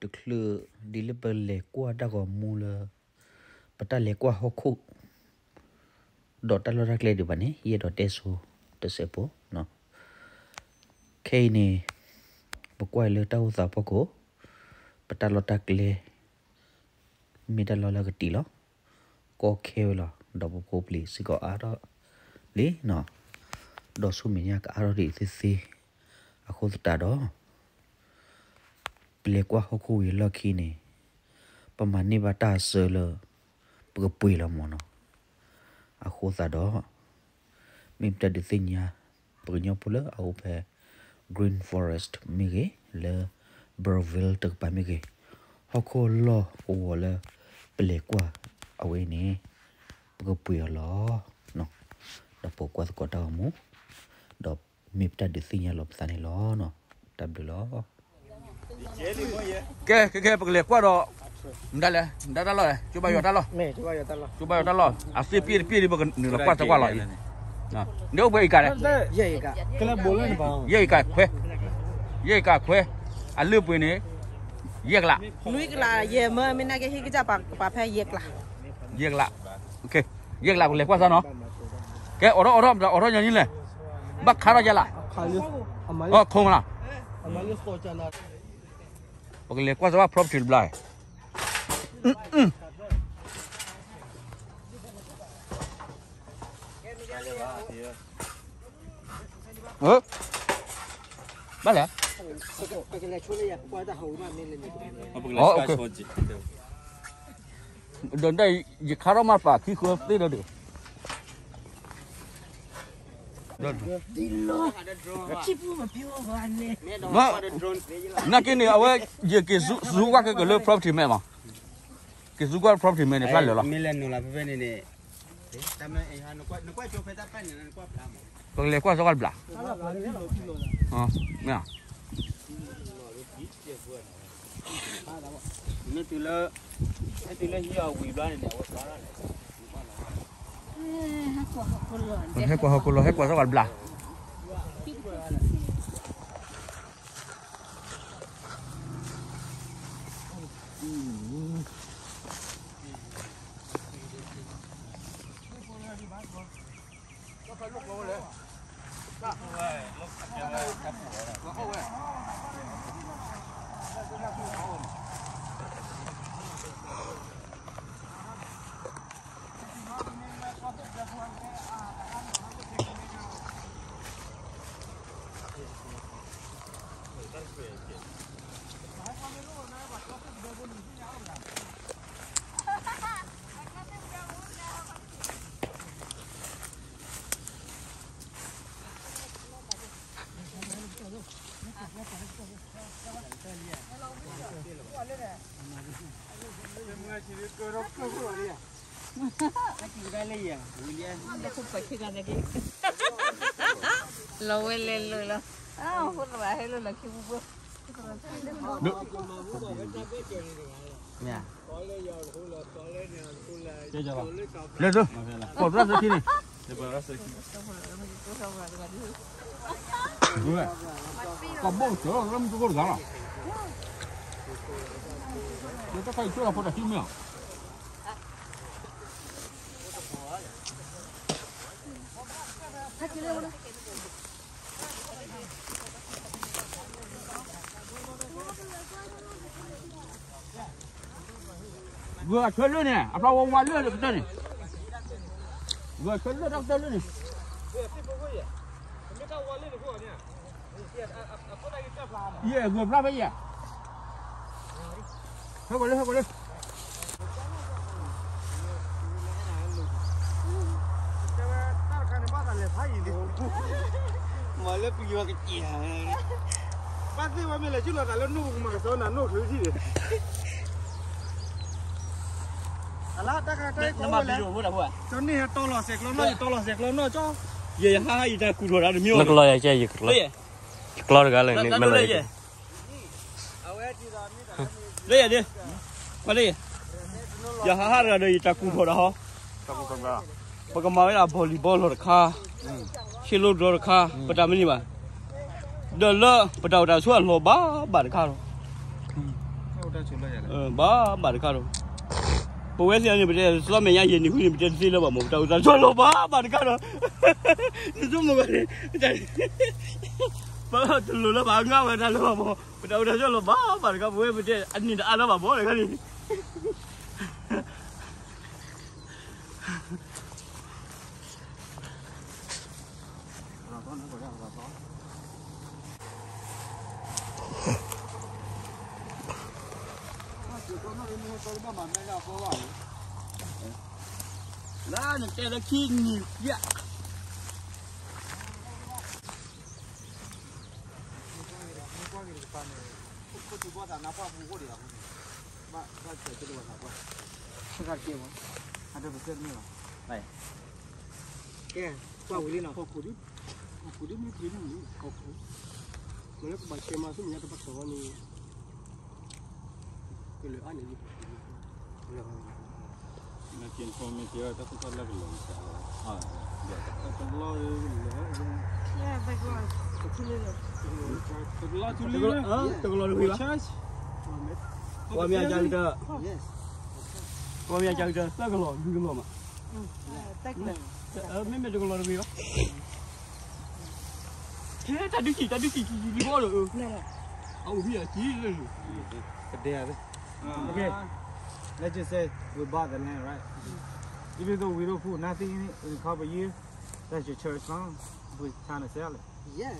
တချုးဒ်လၢပလဲၤကွၢ်တၢ်ဂီၤမူလၢ ပတၢ်လဲၤကွၢ်ဟီၣ်ခိၣ် ဒီးတၢ်လီၢ်တၢ်ကျဲဒံးဘၣ်န့ၣ် ယအဲၣ်ဒိးတဲဆိတစဲးဖိ. ခဲအံၤန့ၣ် ပကွၢ်လၢတၢ်အိၣ်သးဖီခိၣ် ပတၢ်လီၢ်တၢ်ကျဲ မ့ၢ်တၢ်လီၢ်လၢအကတံာ်လီၤ. ကီခဲဝဲလီၤ. ဒီးပဖိပလံၤစ့ၢ်ကီးအါထီၣ်လံနီၤ. ဒီးဆူမဲာ်ညါကအါထီၣ်ဒံးသ့သ့ အဃိသတးဒီး ပလဲၤကွၢ်ဟီၣ်ခိၣ်ဝံၤအလီၢ်ခံန့ၣ် ပမၤန့ၢ်ဘၣ်တၢ်အစၢလၢ ပကပှ့ၤလီၤမၢ်နီၤ. အဃိသတးဒီး မ့ၢ်ပတၢ်ဒုးသ့ၣ်ညါ ပှၤကညီဖိလၢအအိၣ်ဖဲ Green Forest မ့ၢ်ဂ့ၤ, လၢ Burrillville တကပၤမ့ၢ်ဂ့ၤ, ဟီၣ်ခိၣ်လီၢ်ကဝီၤလၢ ပလဲၤကွၢ်အဝဲအံၤန့ၣ် ပကပှ့ၤအီၤလီၤ. ဒီးပကွၢ်သကိးတၢ်ဂီၤမူ ဒီးမ့ၢ်ပတၢ်ဒုးသ့ၣ်ညါလီၤပသးန့ၣ်လီၤ. တၢ်ဘျုးလီၤ. ကဲ ကဲ ကဲ ပကလဲၤကွၢ်ဒီး မတၤလဲၣ် မတၤတၢ်လီၢ်လဲၣ် ကၠိဘါယွၤတၢ်လီၢ်, ကၠိဘါယွၤတၢ်လီၢ် အသ့ၣ်ပ့ၣ်တပ့ၣ်ဒ် ပကနုာ်လီၤကွၢ်သကွၢ်လီၤအံၤ, န့ၣ်အိၣ်ပှဲၤအံၤကၤလဲၣ်, ယဲၢ်အံၤကၤခွဲ, ယဲၢ်အံၤကၤခွဲ, အလုၢ်အပှ့ၤန့ၣ် ယဲၢ်ကလး, နွံကလး ယဲၢ်မၢ မ့ၢ်နာ်က့ဟ့ၣ်ကစၢ်ပှၤဖဲယဲၢ်ကလး, ယဲၢ်ကလး, ယဲၢ်ကလး ပကလဲၤကွၢ်စၢ်နီၤ, ကဲ အိးထီၣ် အိးထီၣ် အိးထီၣ်ညီနုၢ်လဲၣ်, ဘၣ်ခါထီၣ်ယဲၢ်လး, အိ ခိၣ်မလီၤ ပကလဲၤကွၢ်စၢ်ဘၣ် property တဘျီ, ဘၣ်လဲၣ်, ဒီး ယခါထီၣ်မးပာ်ခံဃုသ့ဒီးဒုး နာ်က့န့ၣ် အဝဲ ယက့ၤစူးကွၢ်က့ၤလၢ property map မး, က့ၤစူးကွၢ် property map န့ၣ် ဖျါလၢာ်လီၤ, ပကလဲၤကွၢ်စၢ်ကွၢ်တဘျီ, မ့ၢ် ဟဲကွၢ်ဟီၣ်ခိၣ်လီၤ ဟဲကွၢ်စၢ်ကွၢ်တဘျီ. လီၤဝဲလဲၤလိာ်လီၤ, ဟဲလိာ်လီၤခံပူၤပူၤ, လဲၤ, ကိးသရၣ်သ့ခံန့ၣ်, ကိးဘိၣ်ကၠီလၢမုၢ်ကိၢ်တဂၤလီၤ, လၢတၢ်ခါအံၤကၠိလီၤဖိတၢ်ခံမ့ၢ်လီၤ. ဂုၤအဆၢလၢန့ၣ် အဖျါဝါဝါလၢကတၢၢ်န့ၣ်, ဂုၤအဆၢလၢတၢ်ကတၢၢ်လၢန့ၣ်, ယဲၢ်ဂုၤဖျါဖဲယဲၢ်, ဟဲကွၢ်လၢ ဟဲကွၢ်လၢ မၤလၢပယီၤကစၢ်, ဘၣ်သ့ၣ်ဝဲမ့ၢ်လဲၤဆူလီၤသးလၢနိၣ် ကမၤကစၢ်နၤနိၣ်ချုးထံၣ်န့ၣ်, အလၢတၢ်ခါတၢ်အံၤကိးဝဲလဲၣ်, ကၠီန့ၣ်ဟဲတီလီၤစဲးကျီနီၣ် ယတီလီၤစဲးကျီနီၣ်ကၠီ, ယဲယဟါဟါယတၢ်ကူၣ်ထီၣ်တၢ်တမံၤ, နကလီၤယၤကဲ ယကလီၤတဂၤလၢ မ့ၢ်လီၤယၤ လၢယၤဒ်, လၢယၤ, ယဟးဟးတဂၤဒီး ယတၢ်ကူၣ်ထီၣ်တၢ်ဟီ, ပကမၤဝဲဒၣ် volleyball လီၤတခါ, ဆ့လိဒြီတခါ, ပတၢ်မနုၤဘၣ်, ဒီးလၢပတၢ်အိၣ်တၢ်ဆိးအလီၢ်ဘၣ်ဘၣ်တခါလီၤ. ဘၣ်ဘၣ်တခါဒီး, ပဝဲသ့ၣ်န့ၣ် ပတဲသီမဲာ်ညါယဲၢ်နံၣ်ဃုနံၣ် ပတဲတသ့လၢၤဘၣ်မး ပတၢ်အိၣ်သးဆီလီၤဘၣ်ဘၣ်တခါဒီး, နဆိကမိၣ်ဘၣ်န့ၣ်, ပတလိၣ်လၢၤဘၣ် ငါဝဲတၢ်လၢၤဘၣ်မး ပတၢ်အိၣ်သးဆီလီၤဘၣ်ဘၣ်တခါ ပဝဲပတဲအနံၣ်တအါလၢၤဘၣ်မးတခါန့ၣ် လၢနတဲလၢခံနံၣ်ယဲၢ် ကဲ ကွၢ်ဝံၤလံနီၤ မ့ၢ်လၢကဘၣ်ဆဲးမၤဆူမဲာ်ညါတဘၣ်ထီၣ်ဝဲန့ၣ် ကလၢာ်အါန့ၣ် တကလီၤတဂ့ၤဘၣ် ပှၤမ့ၢ်အကါကတၢၢ် ပှၤမ့ၢ်အကါကတၢၢ် သၢကလီၤ လွံၢ်ကလီၤမး မ့မ့ၢ်တကလီၤတဂ့ၤဘၣ် တၢ်ဒုးကံၣ် တၢ်ဒုးကံၣ် ကံၣ်ကံၣ်ကံၣ်ဘီဒီး အအိၣ်ဖဲအကံၣ်လၢ Okay, let's just say we bought the land, right? Even though we don't put nothing in it in a couple of years, that's your church land. We're trying to sell it. Yes.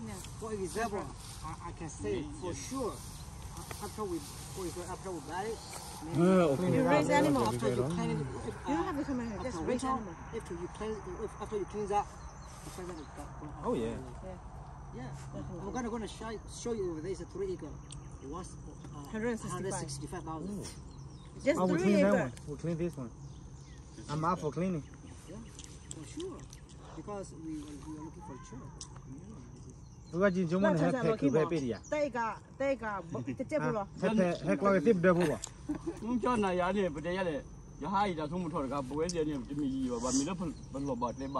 Yeah. For example, I, I can say for sure, after we, for example, after we buy it, maybe clean it out. You raise animal. After you clean it, you don't have to come here. Just raise animal. After you clean, if, after you clean it up, Oh yeah. Yeah. Yeah. I'm gonna gonna show show you over there. It's a three acre. What's uh, hundred sixty five thousand. Just three acre. We'll clean this one. I'm out for cleaning. Yeah, for sure. Because we we are looking for a church. ဘုရားကြီး ကျိုးမုၢ်န့ၣ် ဟဲဖဲးက့ၤဝဲပ့ၢ်တယၤ တကတကဖိလီၤ ဟဲဖဲး ဟဲကျီကသ့ၣ်ပဒၢဖိဘၣ် ကၠီနၤယၤန့ၣ် ပတဲယၤလဲၣ် ယဟါအံၤတၢ်ဆိကမိၣ်ထီၣ်တခါ ပဝဲသ့ၣ်န့ၣ် တမ့ၢ်ယံၤဘၣ် ဘၣ်မ့ၢ်လၢပလီၢ်ဘၣ်ကျဲဘၣ်အလီၢ်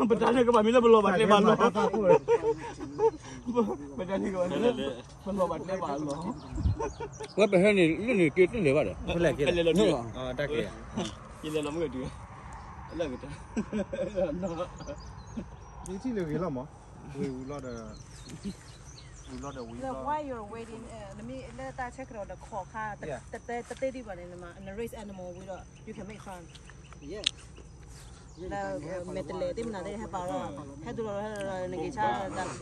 ပတၢ်န့ၣ်ကဘၣ်မ့ၢ်လၢပလီၢ်ဘၣ်ကျဲဘၣ်အလီၢ် ပတၢ်န့ၣ်ကဘၣ်မ့ၢ်လၢ ပလီၢ်ဘၣ်ကျဲဘၣ်အလီၢ် ဝဲပဟဲန့ၣ် လၢန့ၣ်က့ၤတလဲၤဘၣ်ဒီး လဲၤလီၤမ့ၢ်ကတုၤ လၢကတၢၢ် ဒုးထံၣ်လၢဂ့ၤလီၤမး ဝံၤဝံၤလီၤဒီး ဝံၤလီၤဒီးဝံၤလီၤ While you're waiting, နမ့ၢ်လၢတၢ်ဆဲးကတီၢ်ဒီးခီၣ်ခါ တတဲဒံးဘၣ်န့ၣ် န raise animal ဝံၤဒီး you can make fun. လၢမဲာ်တလဲၤသ့ၣ်မနုၤသ့ၣ် ဟဲပာ်လီၤ ဟဲဒိးလီၤ ဟဲဒိးလီၤ နက့ၤဆါ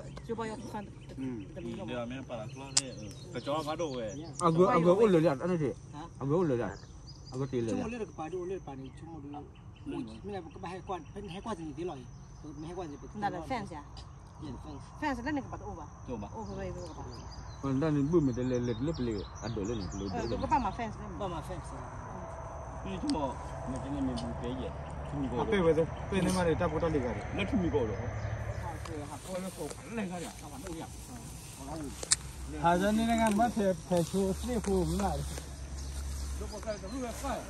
ကၠိပီယီၤ fun တမံၤလီၤ အဂ့ၤအိၣ်လၢာ်လံ အန့ၣ်တ့ၢ် အဂ့ၤအိၣ်လၢာ်လံ အဂ့ၤတ့ၢ်လၢာ်လံ မ့ၢ်ကဘၣ်ဟဲကွၢ် ဟဲကွၢ်သ့ၣ်တ့ၢ်လီၤ မ့ၢ်ဟဲကွၢ်သ့ၣ်တ့ၢ်လီၤ fence လၢန့ၣ်ကဘၣ်တအိၣ်ဘၣ် အိၣ်ဖဲဖဲဖဲကဘၣ် တၢ်န့ၣ်ဘုၣ်မ့ၢ်တလဲၤလဲၤတုၤလၢပလ့ၤအဒၢးလၢန့ၣ် ပလ့ၤဒၢး ကဘၣ်မၤ fence လၢန့ၣ် အတဲဝဲ ပဲန့ၣ်မးန့ၣ် တၢ်ဖိတၢ်လံၤဂၤဒီး လၢထူမံၤကီၢ်ဒီး ဟးန့ၣ် ဖဲဆိသ့ၣ်ဖိမုၢ်လၢ် တၢ်လၢ အခိၣ်သၣ်ခံအိၣ်ဒီးတရံးညါန့ၣ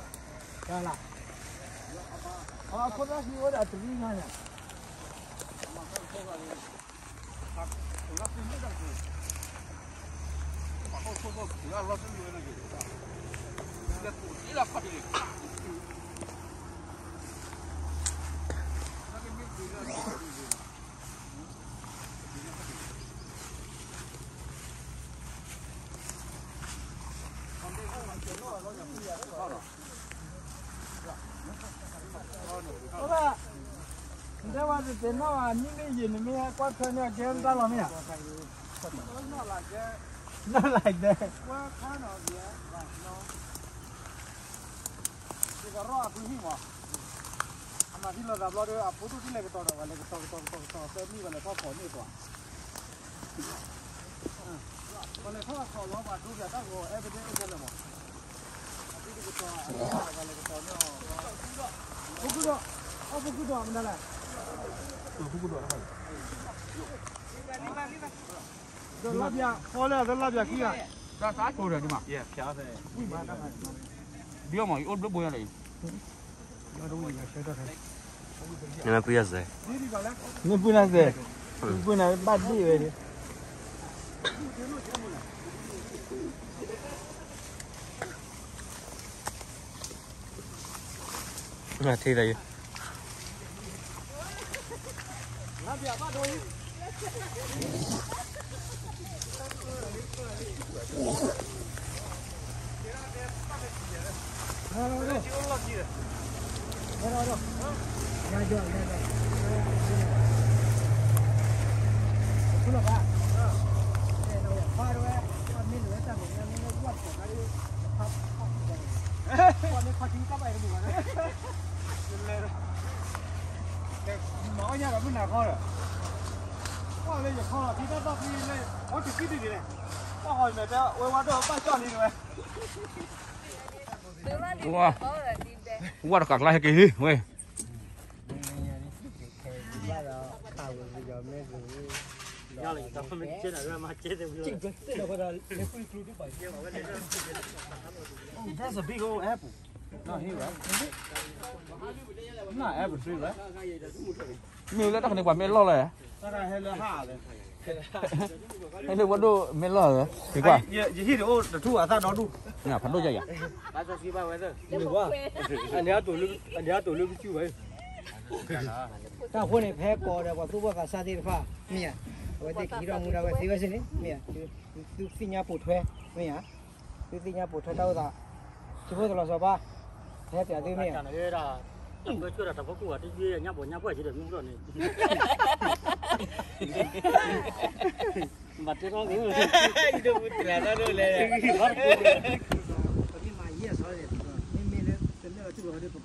် နတဲဝဲတတဲနီၣ်ဘၣ် မ့မ့ၢ်ယံၤ နမ့ၢ်ဟဲကွၢ်ထွဲန့ၢ်အကဲတၢ်လီၤမ့ၢ်ဧါ နီၢ်လၢ်ဒဲ အမၤသံလီၤသးဘျီဒီး အဖိဒိၣ်ဒ်လဲၣ်ကတီၤဒီး ပှၤလဲၤကတီၤကတီၤကတီၤကတီၤ သၢနံၣ်ပှၤလဲၤထီၣ်ခိးန့ၢ်ပှၤ ပှၤလဲၤထီၣ်ခိးလီၤ ပှၤဒိပၠးတၢ်ဂီၤ everyday အိၣ်ထဲလဲၣ်မး အသံတကတီၤ ပှၤလဲၤကတီၤန့ၢ်အီၤ ဖိကူဒီး အီၣ်ဖိကူဒီးမနုၤလဲၣ် ဖိကူဒီး ဒီးလါပျး ဖီလဲၣ် ဒီးလါပျးခံဂၤ တၢ်တၢ်ကိၢ်ဒီးဒ်မး ဒ်အီၣ်မး ယအိၣ်ဘျိဘိညါလီၤ နမ့ၢ်ပှ့ၤနၤစဲး နမ့ၢ်ပှ့ၤနၤစဲး ပှ့ၤနၤဘၣ်ဒ့ၣ်ဝဲဒၣ် ထံၣ်ဒီးယ မၤအီၣ်ညါဒီးမုၢ်နၤခီဒီး ကွၢ်လၢယခီလီၤ ထံတၢ်သီၣ်ဖံလၢ အီၣ်တကံၢ်တကံၢ်န့ၣ် ကွၢ်ဃီမ့ၢ်တဲဝဲဝါဒိၣ်ဘၣ်ကၠီၣ်လံဝဲ ဝါတကးကျါဟဲက့ၤဟံၣ်ဝဲ That's a big old apple. Not here, right? Not apple tree, right? မ့ၢ်လၢတၢ်ခန့ၣ်ပှၤမ့ၢ်လီၢ်လဲၣ် ဟဲလၢဝဲဒိၣ်မ့ၢ်လီၢ်လဲၣ် ကွၢ် ယဟံၣ်တအိၣ်တထူၣ်အသၣ်ဒီဒူၣ် ဖးဒိၣ်ယၤယၤ အန့ၣ်အတိၢ်လၢကစူၢ်ဘၣ် တၢ်ဃိန့ၣ် ဖဲကိးဒီးပှၤသူၣ်ဘီၣ်သးစၢ်သ့ၣ်တဖၣ် မ့ၢ်ဧါ, အဝဲသ့ၣ်ကဟံးထီၣ်မူဒါဝဲသ့ဝဲစ့ၢ်န့ၣ် မ့ၢ်ဧါ, သုသ့ၣ်ညါပိာ်ထွဲ မ့ၢ်ဧါ, သုသ့ၣ်ညါပိာ်ထွဲတၢ်အိၣ်သး, သုဖိသလီၤစီၤပၤ, ဟဲပၠးသုမ့ၢ်ဧါ, ဘၣ်တဲထီၣ်က့ၤ ပမ့ၢ်မၤယဲၢ်စီၤန့ၣ် မ့မ့ၢ်လၢ ပမ့ၢ်လီၤတူၢ်လီၤဒီး ပက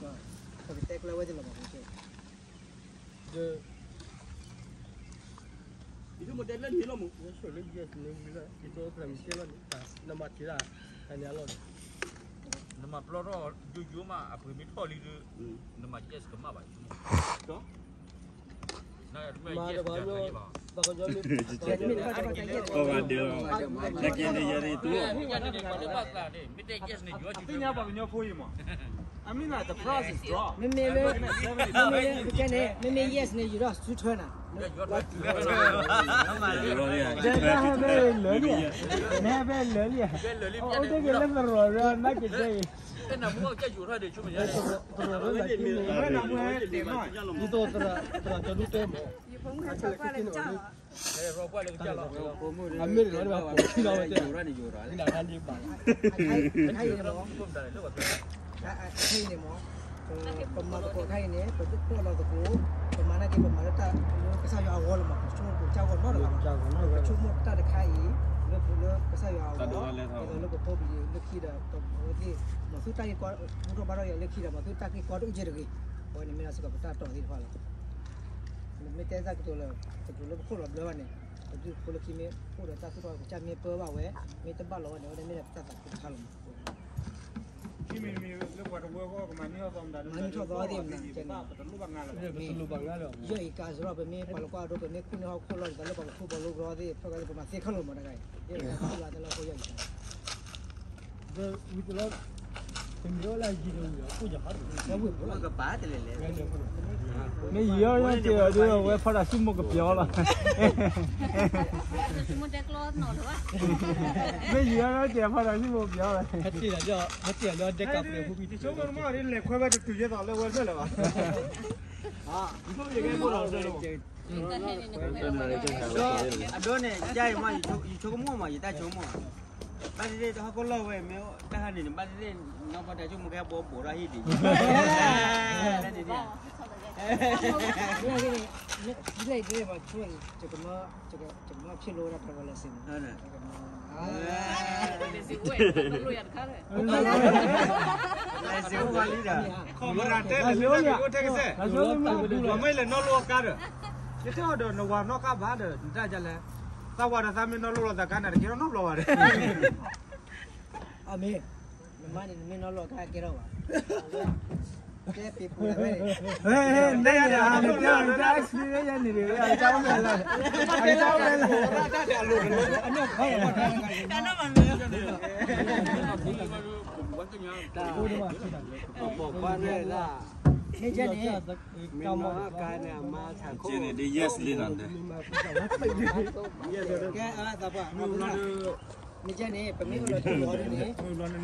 တဲကျၢၤဝဲသ့ၣ်လီၤမး ဒီး ယဆိကမိၣ်တဲလၢန့ၣ်လီၤမး, ယဆိကမိၣ်လၢ ယဲၢ်န့ၣ်လီၤ, ယဆိကမိၣ်ဖျဲးမ့ၢ်ကဲလီၤန့ၣ်, နမၤထံၣ်ဒၣ်, တၢ်န့ၣ်အလီၢ်န့ၣ်, နမၤပျီထီၣ်ယိယိမး အပှ့ၤမ့ၢ်ထီၣ်လံဒီး, နမၤ yes ကမၣ်ဘၣ်, မၤတဘၣ်, ပှၤကညီမ့ၢ် ကီးဂၤဒဲးလီၤ, နကဲန့ၣ်ယၤန့ၣ်တူၢ်, မ့ၢ်တဲ yes န့ၣ် ယိၤထီၣ်စုထွဲနၤ, မ့မ့ၢ်လၢ မ့မ့ၢ်လၢ ကဲန့ၣ် မ့မ့ၢ် yes န့ၣ် ယိၤထီၣ်စုထွဲနၤ, တၢ်ဟဲဖဲလၢာ်လံ, နဟဲဖဲလၢာ်လံ, အိၣ်တ့ၢ်က့ၤလၢသရိာ်ဒီး နက့ၤတဲအံၤ, သရိာ်ဒီးသးကံၢ်န့ၣ်, ယသရိာ်သရိာ်ကၠီဒူၣ်တဲမး အမ့ၢ်တလီၤဒံးဘၣ် ပှၤထံလီၤဝဲတဲ, အခဲအံၤန့ၣ်မး, အခဲအံၤန့ၣ်မး, ပမၤသကိးခါအံၤန့ၣ် ပသ့ၣ်ပီၣ်လီၤသကိး, ပမၤနာ်က့ ပမၤလၢတၢ်လၢကစၢ်ယွၤအဂီၢ်လီၤမး, ပဆိကမိၣ်ပကစၢ်ဂီၢ်နီတဂၤဘၣ်, ပဆိကမိၣ်တၢ်တခါအံၤ လၢပလၢကစၢ်ယွၤအဂီၢ်, ဒ်သိးလၢပဖိပလံၤလၢခံဒီး ပဝဲသ့ၣ် မၤသူၣ်တၢ်ဂ့ၢ်ကီ ဘူၣ်ထီၣ်ဘါထီၣ်ယၤလၢခံဒီး မၤသူၣ်တၢ်ဂ့ၢ်ကီတအုၣ်က့တဂ့ၤ, အဝဲန့ၣ်မ့ၢ်ဒၣ်စ့ၢ်ကီးပတၢ်တီၢ်သ့ၣ်တဖၣ်လီၤ. မ့ၢ်တဲတၢ်ကတိၤလၢ ကတိၤလၢပခိၣ်လီၤဘျၢဘၣ်န့ၣ်, ပဒုးဖိလၢခံမ့ၢ်အိၣ်ဒီးတၢ်သူၣ်ထီၣ်ကစၢ်မ့ၢ်ပၢဘၣ်ဝဲ, မ့ၢ်တဘၣ်လီၤဝဲန့ၣ် အဝဲန့ၣ်မ့ၢ်ဒၣ်ပတၢ်သးခုတခါလီၤမး. မၤနုာ်ထီၣ်သီသ့ၣ်မနၤ, ယဲၢ်အံၤကါစရီ ပမ့ၢ်ပာ်လီၤကွၢ်အဒိ ပမ့ၢ်ခူၣ်န့ၢ်ဟီၣ်ခိၣ်လီၢ်ဒ်သိးလၢပှၤကထူၣ်ပှၤလိကရီသ့ၣ် ဖျီၣ်ကါသ့ၣ် ပမၤသ့ခီၣ်လိာ်မးတဂၤအံၤ, ယဲၢ်အံၤကါစရီတၢ်လၢဟီၣ်ခိၣ်ယဲၢ်အံၤ မ့ၢ်ယံၤအီၤကဲအီၤဒ်ဝဲဖီၣ်တၢ်ဆူၣ်မိၢ်ကပျီလီၤ, မ့ၢ်ယံၤအီၤကဲဖီၣ်တၢ်ဆူၣ်မိၢ်ကပျီလီၤ, ဟဲတ့ၢ်လီၤ, ဟဲတ့ၢ်လီၤဒဲကးပှဲၤဖိဖံ, ယဆိကမိၣ်မ့ၢ်ဒ်လဲၤခွဲဝဲတတုၤယဲသိးလၢဝဲဖျၢၣ်လၢၤဘၣ်, အဒိန့ၣ် ယဆိကမိၣ်မး ယတၢ်ဆိကမိၣ် ဘၣ်သ့ၣ်သ့ၣ် တဟီၣ်ခိၣ်လီၢ်ဝဲ မ့ၢ်တၢ်ဟးန့ၣ်န့ၣ် ဘၣ်သ့ၣ်သ့ၣ် နီၢ်ပၢ်တၢ်ဆိကမိၣ်ကဲဘိးဘိးထီၣ်ဟံၣ်ဒံး, လၢန့ၣ်ဒ်, လၢန့ၣ်ဒ်, ကမၤဖျိးလိဝဲဒၣ်ပှၤလၢစ့ၢ်မး, လၢစ့ၢ်အိၣ်ဝဲလံဒီး, မ့ၢ်လဲၤနီၢ်လိအကါဒီး, ယတဲအီၤဒီးနဝၤနီၢ်ကါဘၣ်ဒီး နတၢ်ဒ်လဲၣ်, သးဝၤဒီးသးမ့ၢ်နီၢ်လိလီၤသးကါန့ၣ် တကဲထီၣ်နီတဘျီဘၣ်ဒီး အမ့ၢ်, နမါန့ၣ် နမ့ၢ်နီၢ်လိအကါကဲထီၣ်ဘၣ်, တဲပ့ၤပူၤဝဲန့ၣ်, နတဲယၤဒီး နတဲအီၤ နတဲ experience ယၤန့ၣ် အကစၢ်အိၣ်ဖဲလဲၣ်, အကစၢ်အိၣ်ဖဲလဲၣ်, မ့ၢ်ကဲန့ၣ် မ့ၢ်နီၢ်ကါန့ၣ် အမါဆါခိၣ်န့ၣ် ဒ် yes လံနီၤ, ကဲအသးပှၢ်, မ့ၢ်ကဲန့ၣ် ပမ့ၢ်အိၣ်လီၤတံၢ်လီၤဒ်န့ၣ်,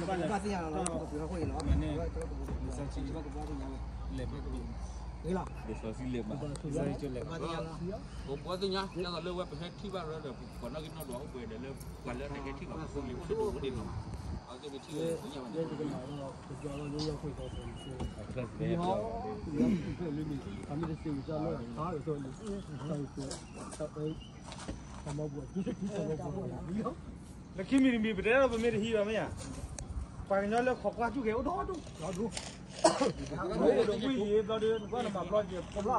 ပကဘၣ်သ့ၣ်ညါလီၤလီၤ ပကပှ့ၤဟီၣ်ခိၣ်အံၤလီၤ, ပကဘၣ်သ့ၣ်ညါဝဲ လဲၤဘၣ်, ဂ့ၤလီၤ, လံာ်စီဆှံလဲၤဘၣ်, လံာ်စီဆှံလဲၤဘၣ်, ပဘီသ့ၣ်ညါ ဒ်သိးလၢဝဲပဟဲထံၣ်ဘၣ်ရၢဒီး ပှၤနီၣ်ဂံၢ်နီၣ်ဒွးအိၣ်ပှဲၤဒီးလၢ ပှၤလၢအဟဲထံၣ်ဘၣ်ပှၤအိၣ်ပှဲၤဒီးလၢ ပှၤလၢအဟဲထံၣ်ဘၣ်ပှၤအိၣ်ပှဲၤဒီး လၢခံမံၤတမံၤ ပတဲဒီးပမ့ၢ်တဟံးဘၣ်မ့ၢ်ဧါ, ပှၤကညီလၢခိးကွၢ်စူၢ်က့ၤအိၣ်ဒီဒူၣ်, အိၣ်ဒီဒူၣ်, ဝံၤယံၤဘျီဒီး နကွၢ်နမၤဖျီက့ၤ ဖျီတ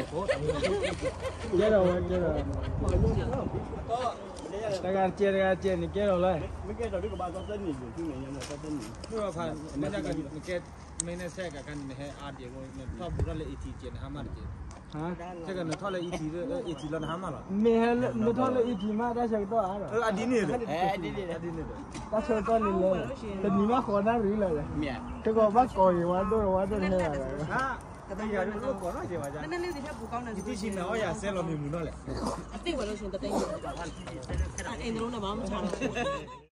ဖျီ, ကဲထီၣ်ဝဲကဲထီၣ်, တဂၤတကဲး တဂၤတကဲးန့ၣ်ကဲထီၣ်လီၤ, မ့ၢ်ဘၣ်ဖး နကဲ မ့ၢ်နဆဲးကခါန့ၣ် နဟဲအါဒံးဖိ နထီၣ်ဘူးထီၣ်လၢ eighty ကဲး နဟါမၢ်တကဲး, ဆဲးကနထီၣ်လၢ eighty လၢ eighty လီၤ နဟါမၢ်လီၤ, မ့ၢ်ဟဲလၢနထီၣ်လၢ eighty မး တၢ်ဆၢကတီၢ်အါဒီး အဒ်န့ၣ်ဒီး အဒ်န့ၣ်ဒီး တၢ်ဆၢကတီၢ်လံလၢ တနံၤဘၣ်ဃီနၣ်ရံၣ်လီၤ, တဂီၤဘၣ်ကိးက့ၤဝဲဒိၣ်ဝဲဒိၣ်ဟဲလီၤ, ယတံၢ်ဆံနၤအီၣ်ယၤစဲလီၤမ့ၢ်မုၢ်နီၢ်လဲၣ်, အသ့ၣ်ဝဲလၢ